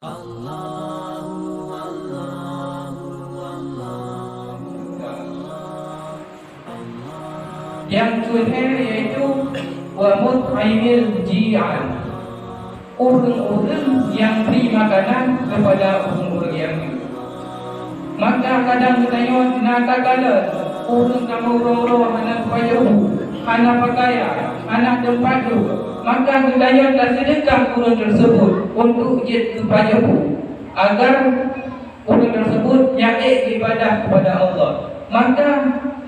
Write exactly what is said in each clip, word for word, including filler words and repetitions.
Nyang keuhai yaitu wa mut'imil ji'an, ureuëng-ureuëng nyang bri makanan keupada ureuëng-ureuëng nyang meuh. Maka kadang geutanyoe na takalon ureuëng kamoe uroe-uroe hana payah bu, hana pakaian, hana teumpat duek, maka geutanyoe taseudeukah ureuëng teuseubut untuk jeuet keu payah bu, agar ureuëng teuseubut nyan ék ibadah keupada Allah. Maka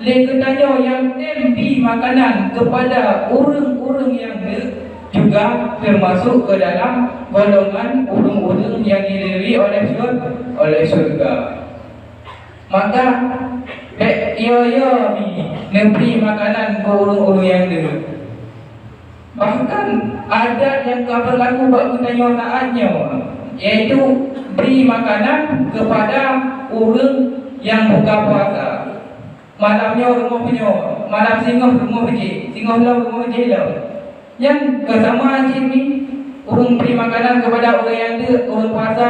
lé geutanyoe nyang tem bri makanan keupada ureuëng-ureuëng nyang deuek juga teumasok keu dalam golongan ureuëng-ureuëng nyang dilindungi oleh syur-, oleh syurga. Maka bék yo-yo mi neubri makanan keu ureuëng-ureuëng nyang deuek. Bahkan adat nyang ka beulaku bak geutanyoe saát nyoe, yaitu bri makanan keupada ureuëng nyang buka puasa. Malam nyoe rumoh nyoe, malam singoh rumoh jih, singoh lom rumoh jih lom. Nyan keusamaan cit mi, ureuëng bri makanan keupada ureuëng nyang deuek, ureuëng puasa,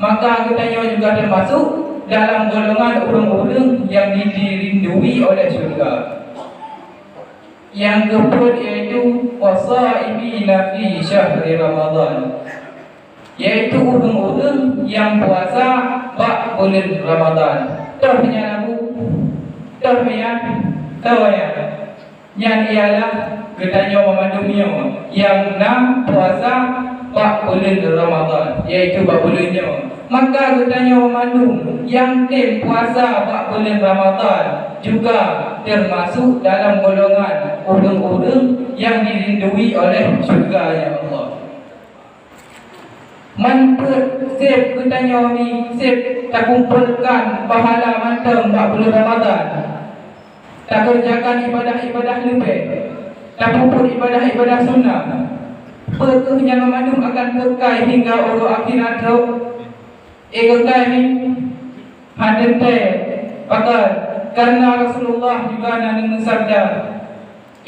maka geutanyoe juga teumasok dalam golongan ureuëng-ureuëng nyang di-, dilindungi oleh syurga. Nyang keupeuet yaitu wasaimina fi syahri Ramadhan, yaitu ureuëng-ureuëng nyang puasa bak buleuen Ramadhan. Toh nyan Abu? Toh nyan? Toh nyan? Nyan ialah geutanyoe mandum nyoe nyang na puasa bak buleuen Ramadhan, yaitu bak buleuen nyoe. Maka geutanyoe mandum nyang tem puasa bak buleuen Ramadhan juga teumasok dalam golongan ureuëng-ureuëng nyang dilindungi oleh syurga, ya Allah. Manteuet seb geutanyoe mi seb takumpolkan pahala mantong bak buleuen Ramadhan, takeureujakan ibadah-ibadah leubeh, tapeubuet ibadah-ibadah sunnah. Peu kheueh nyan mandum akan keukai hingga uroe akhirat rot? Eh, keukai mi? Hana teuntée. Pakon? Karena Rasulullah juga na neumeusabda,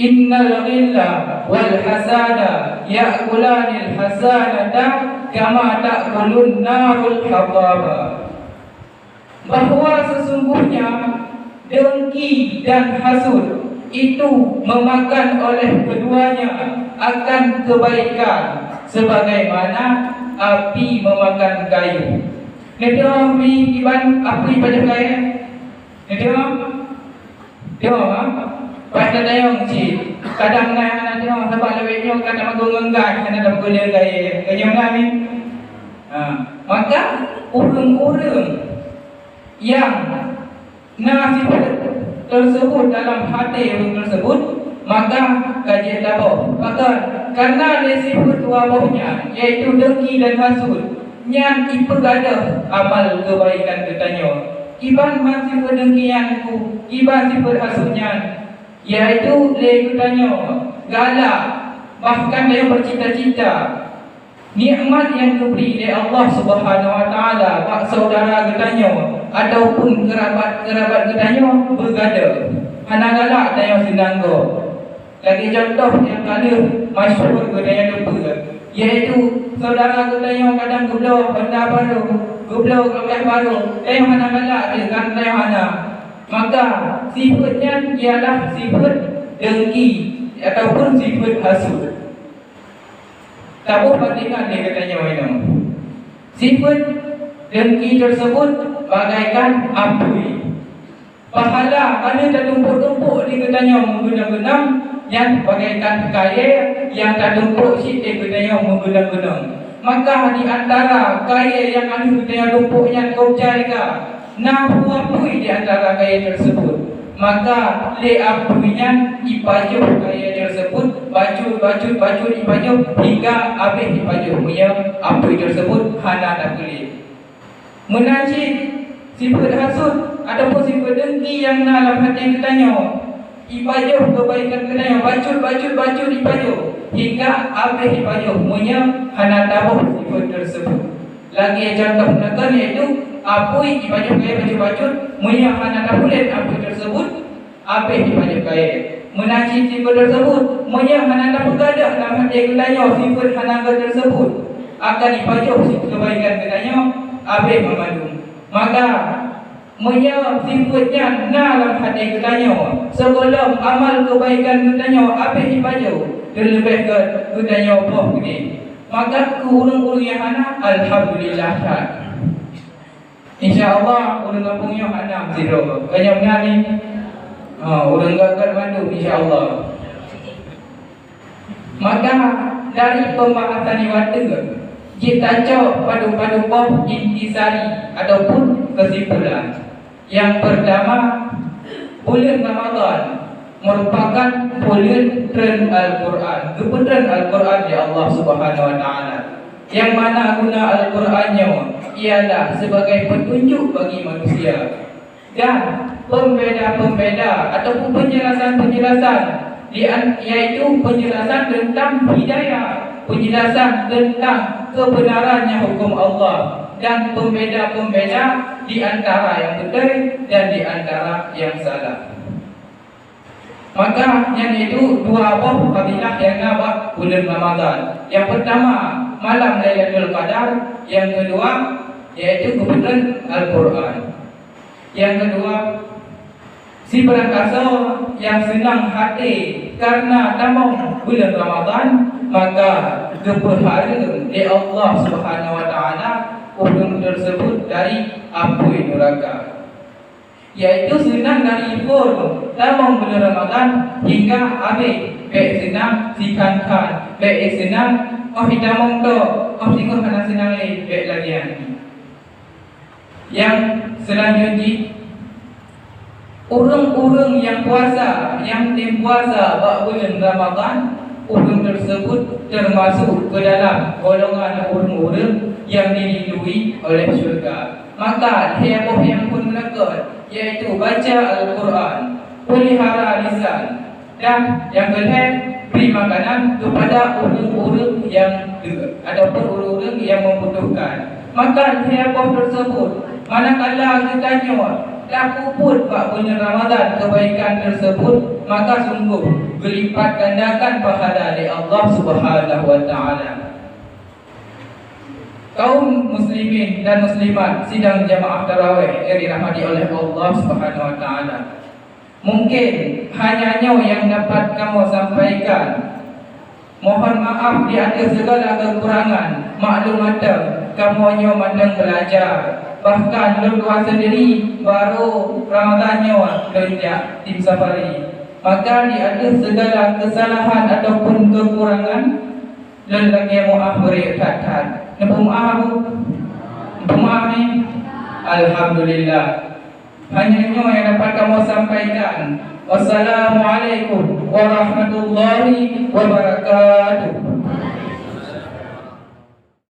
"Innal ghilla wal hasada ya'kulanil hasanata kama ta'kulun narul hataba." Bahwa sesungguhnya dengki dan hasut itu memakan oleh keduanya akan kebaikan sebagaimana api memakan kayu. Neudeungoe mi kiban api pajoh kayée? Neudeungoe? Deungoe, ha? Pat tatanyong cit. Kadang na nyang hana deungoe, sabab lawét nyoe ka tamagong ngon gas, hana tamagong ngon gas. Keunyoe na mi? Ha. Maka, ureuëng-ureuëng nyang na sifeuet teuseubut dalam até ureuëng teuseubut, maka ka jeuet taboh. Pakon? Karena lé sifeuet dua boh nyan, yaitu dengki dan hasut, nyan ipeugadôh amal keubaikan geutanyoe. Kiban man sifeuet dengki nyan ku, kiban sifeuet hasut nyan, yaitu lé geutanyoe galak, bahkan tanyoe bercita-cita nikmat nyang geubri lé Allah Subhanahu wa Taala bak syedara geutanyoe ataupun keurabat-keurabat geutanyoe beugadôh, hana galak tanyoe seunang gob. Lagée cuntoh nyang ka lheueh masyhur geutanyoe teupeue, yaitu syedara geutanyoe kadang geubloe honda barô, geubloe kulkas barô, tanyoe hana galak teuh, kan tanyoe hana. Maka, sifeuet nyan ialah sifeuet dengki ataupun sifeuet hasut. Taboh bandingan lé geutanyoe inoe. Sifeuet dengki teuseubut bagaikan apui. Pahala ka lheueh tatumpôk-tumpôk di geutanyoe meugeunong-geunong, nyan bagaikan kayée nyang tatumpôk cit lé geutanyoe meugeunong-geunong. Maka di antara kayée nyang ka lheueh geutanyoe tumpôk nyan gob jai ka, na peue apui di antara kayée teuseubut. Maka lé apui nyan ipajoh kayée teuseubut, bacut, bacut, bacut ipajoh, hingga abéh ipajoh. Meunyoe apui teuseubut hana tapeuléh. Meunan cit, sifeuet hasut ataupun sifeuet dengki nyang na lam até geutanyoe, ipajoh keubaikan geutanyoe, bacut, bacut, bacut ipajoh, hingga abéh ipajoh, meunyoe hana taboh sifeuet teuseubut. Lagée cuntoh neukheun, yaitu apui ipajoh kayée bacut-bacut, meunyoe hana tapeuléh apui teuseubut, abéh ipajoh kayée. Meunan cit sifeuet teuseubut, meunyoe hana tapeugadôh lam até geutanyoe sifeuet hana gét teuseubut, akan jipajoh kebaikan geutanyoe habéh banmandum. Maka, meunyoe sifeuet nyan na lam até geutanyoe, sigohlom amal kebaikan geutanyoe habéh jipajoh, teuleubeh gét geutanyoe boh keudeh, maka keu ureuëng-ureuëng nyang hana, alhamdulillah that. Insya Allah, ureuëng gampông nyoe hana sidroe. Ka nyoe meunan nyoe? Ha, ureuëng gét-gét mandum, insya Allah. Maka, dari pembahasan nyoe watée, jeuet tacok padub-padub boh intisari ataupun kesimpulan. Yang pertama, buleuen Ramadhan merupakan buleuen treun Al-Quran, geupeutreun Al-Quran lé Allah Subhanahu wa Taala. Nyang mana guna Al-Quran nyoe ialah sebagai petunjuk bagi manusia, dan pembeda-pembeda ataupun penjelasan-penjelasan, di an-, yaitu penjelasan tentang hidayah, penjelasan tentang kebenarannya hukum Allah, dan pembeda-pembeda di antara yang beutôi dan di antara yang salah. Maka, nyan itu dua boh fadilah nyang na bak buleuen Ramadhan. Nyang pertama, malam Lailatul Qadar. Nyang keudua, yaitu geupeutreun Al-Quran. Nyang keudua, sibarang gasoe nyang seunang até kareuna tamong buleuen Ramadhan, maka geupeuhareuem lé Allah Subhanahu wa Taala ureuëng teurseubut dari apui nuraka. Yaitu seunang dari phon tamong buleuen Ramadhan hingga habéh, bék seunang sikhan-khan, bék seunang óh jitamong tok, óh singoh hana seunang lé, bék lagée nyan. Nyang seulanjut jih, ureuëng-ureuëng nyang puasa, nyang tem puasa bak buleuen Ramadhan, ureuëng teurseubut teumasok keu dalam golongan ureuëng-ureuëng nyang dilindungi oleh syeuruga. Maka, lhée boh nyang phon meuleukot, yaitu baca Al-Quran, peulihara lisan, dan nyang keulhée, bri makanan keupada ureuëng-ureuëng nyang deuk ataupun ureuëng-ureuëng nyang membutuhkan. Maka, lhée boh teurseubut, manakala geutanyoe tapeubuet bak buleuen Ramadhan keubaikan teurseubut, maka sunggoh geulipat gandakan pahala lé Allah Subhanahu wa Taala. Kaum muslimin dan muslimat sidang jamaah tarawih yang dirahmati oleh Allah Subhanahu wa Taala. Mungkin hanya nyoe nyang dapat kamoe sampaikan. Mohon maaf di ateueh segala kekurangan. Maklum mantong, kamoe nyoe mantong belajar. Bahkan lôn dua sendiri baru Ramadan nyoe lôn jak tim safari. Maka di ateueh segala kesalahan ataupun kekurangan, lôn lakée meu'ah beureuek that-that. Neupeumaaf, Bu? Neupeumaaf, Mi? Alhamdulillah. Hanya nyoe nyang dapat kamoe sampaikan. Wassalamualaikum warahmatullahi wabarakatuh.